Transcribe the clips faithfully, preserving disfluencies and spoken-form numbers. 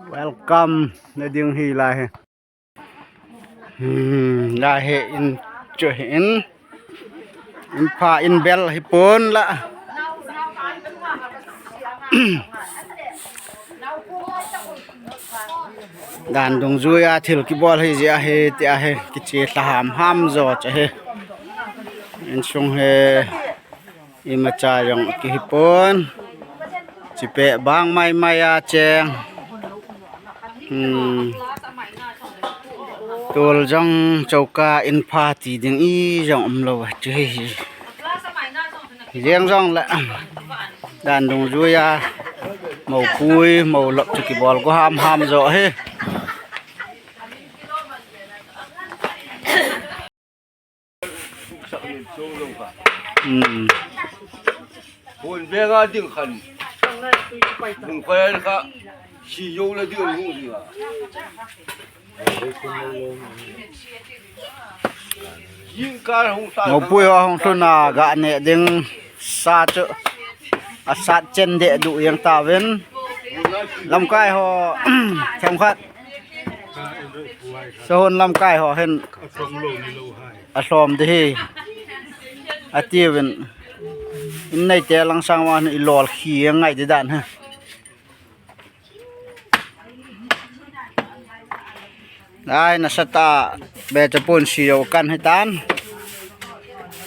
Welcome na ding hi lai hi. Hmm, lai hi in chu hi in. In pha in bel hi pon la. Dan dungjui a thil kibol hi jeh ahi ti ahi, kiche lha ham ham jo cha hi. Insung hi imacha jong kihi pon. Chipe bang mai mai a cheng. Hmm. Tol jong choka in pha ti ding i jong umlou a chu hi. Jeng jong le dan dungjui a mopui molop chu kibol ko ham ham jo hi. Hmm. Hon venga ding khan. Hung khan kha. Si yo la ding hung ding a. Jing kar hung sa. Mopui ho hung lhun a ga ne ding sa chu. A sat chen de du yang ta ven. Lamkai ho themkhat. Sahon lamkai ho hin. A lhom ding hi. Ati ven. In nei te lang sang ma hin i lol khi ngai di dan ha. Ai, nasatah a, be chapun si yo kan hi tan.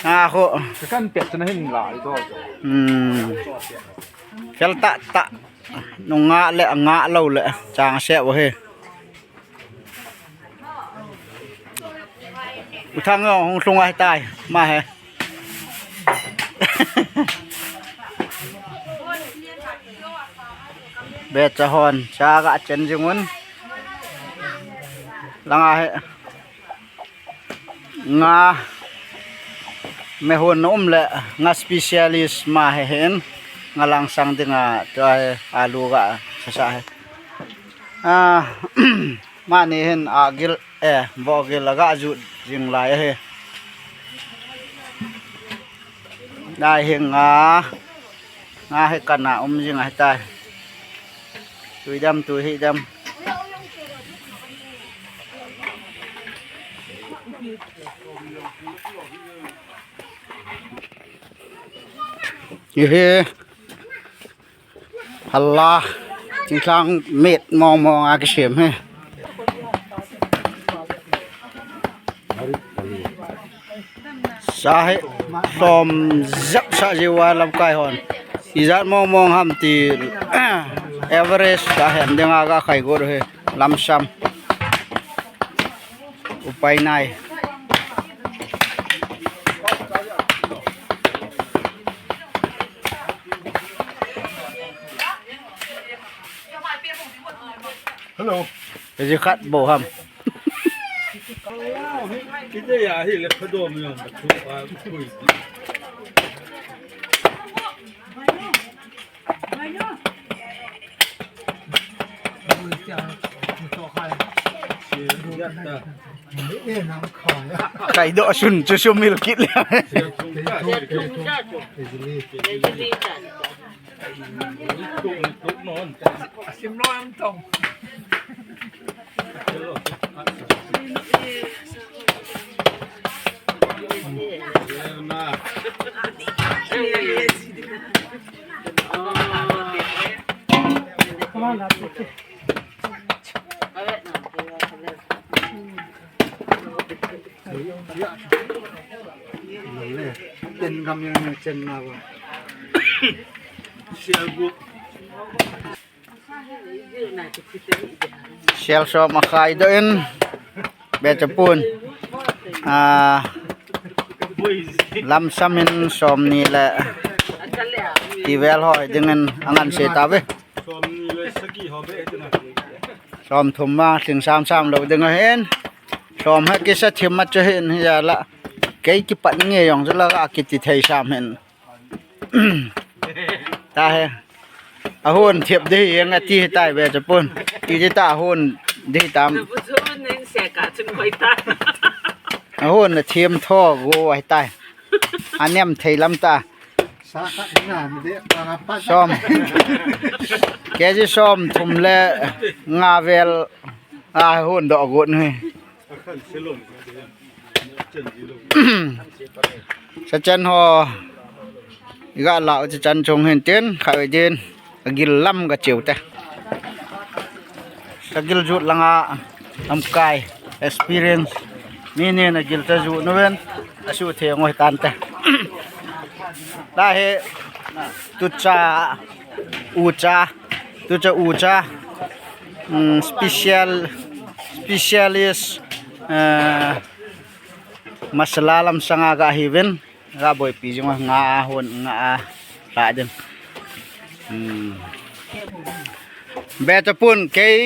A ho. Kan pet na hin lai to. Hmm. Fel ta ta. Nunga le nga lo le. Chang se wo he. U Thang jong hung lhung ahi tai, ma he. Be cha hon, cha ga chen jing un. Langa he. Nga. Me hon um le, nga specialist ma he hin. Nga lang sang ding a, tua he, alu ga, sa sa he. Ah, Mani hin agil, eh, vogil aga jut jing lai ahi. Dai hi nga, nga hi kana um jing ahi tai. Tui dam, tui hi dam. Hi hi. Hala, thingtlang met mong mong a kisem hi. Sa hi, lhom jep sa jiu a lamkai hon. Ijat mong mong ham ti, average sa hen ding a ga khai got hi, lamsam. Upai nai. Hello. Kaji khat bou ham. Kite ya hi le phadom yom, a thu a khui. Kaidoh sun chu sumil kit le. Ten gam yang ni chen na ba. Sial bu. Sial som a khai doh in. Be chapun. Ah, lamsam in som ni le. Ti vel hoi ding in angan se ta ve. Som thum ma thing sam sam lo ding ahin. Som ha kisa thim ma chu hin hi ja la. Kei kipat nge jong chu la ka kiti thei sam hin. Ta he. Ahon thep de hi ati tai ve chapun. Ti de ta ahon de tam. Ahon na thim tho go ai tai. Anem thei lam ta. Som. Kg som thum le nga vel a hon doh got hi. Sa chan ho. Iga lau cha chan chung hin tin kha ve din. Agil lam ga cheu te. Ka gil jut langa lamkai experience. Mi nin agil ta jut nu ven. Asu the ngoi tan te. La he tucha ucha tucha ucha. Mm, special specialist uh, masala lam sanga ga hi ven. Ga boipi jing nga a hon nga a la din. Hmm. Be chapun kei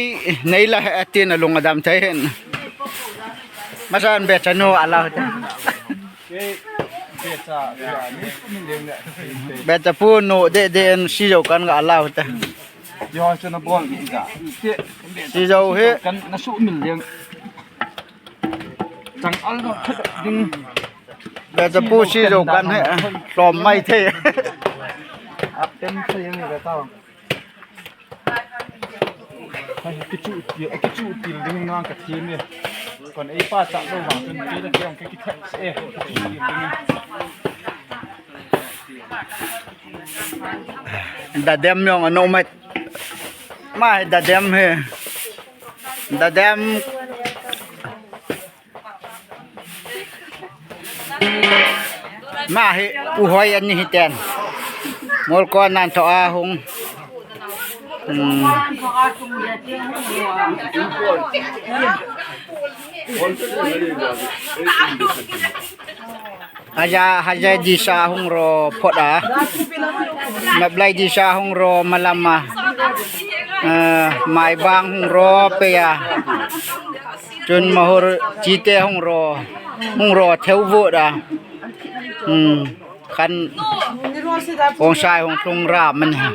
nei la he atin alung adam thei hin. Masan be chanu ala. Be chapun no de de en si jo kan ga ala. Yo chana bol ni ga. Si jo he. Kan na su mil leng. Chang al ding. Be chapu si jo kan he. Lom mai the. Apem se yang ni ta. Kichu ti, kichu ti ding na ka thi ni. Kon ei pa cha lo ma kan ti da ke ke ki thak se. Da dem yong ano mai. Mai da dem he. Da dem. Ma hi u hoi ani hi ten. Mol ko nan tho a hung. Hmm. Haja, haja disa hung ro phot a. Mablai disa hung ro malam a. Eh, mai bang hung ro pe a. Chun mahur chite hung ro, hung ro theu vo da. Hmm, kan hung sai hung thung ra man ha.